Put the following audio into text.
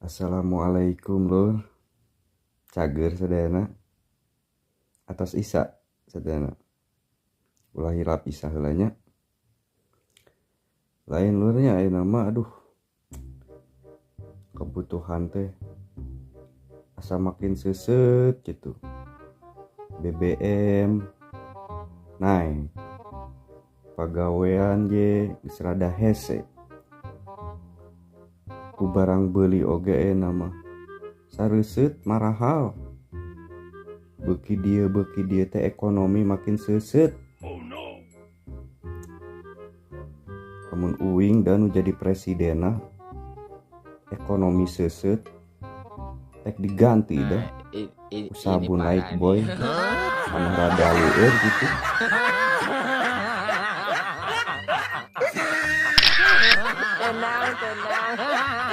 Assalamualaikum lur. Cager sadayana. Atas Isa sadayana. Ulah hilap Isa heula nya. Lain lurnya ayeuna mah aduh. Kebutuhan teh asa makin seuseut gitu. BBM naik. Pagawean ge geus rada hese. Ku barang beuli oge ayeuna mah sareuseut marahal. Beuki dieu teh ekonomi makin seuseut. Oh no. Lamun uing da nu jadi presidenna ekonomi seuseut rek diganti dah. Ini Ku sabun parah naik nih. Boy. Anu rada leueur gitu. Tenang, tenang.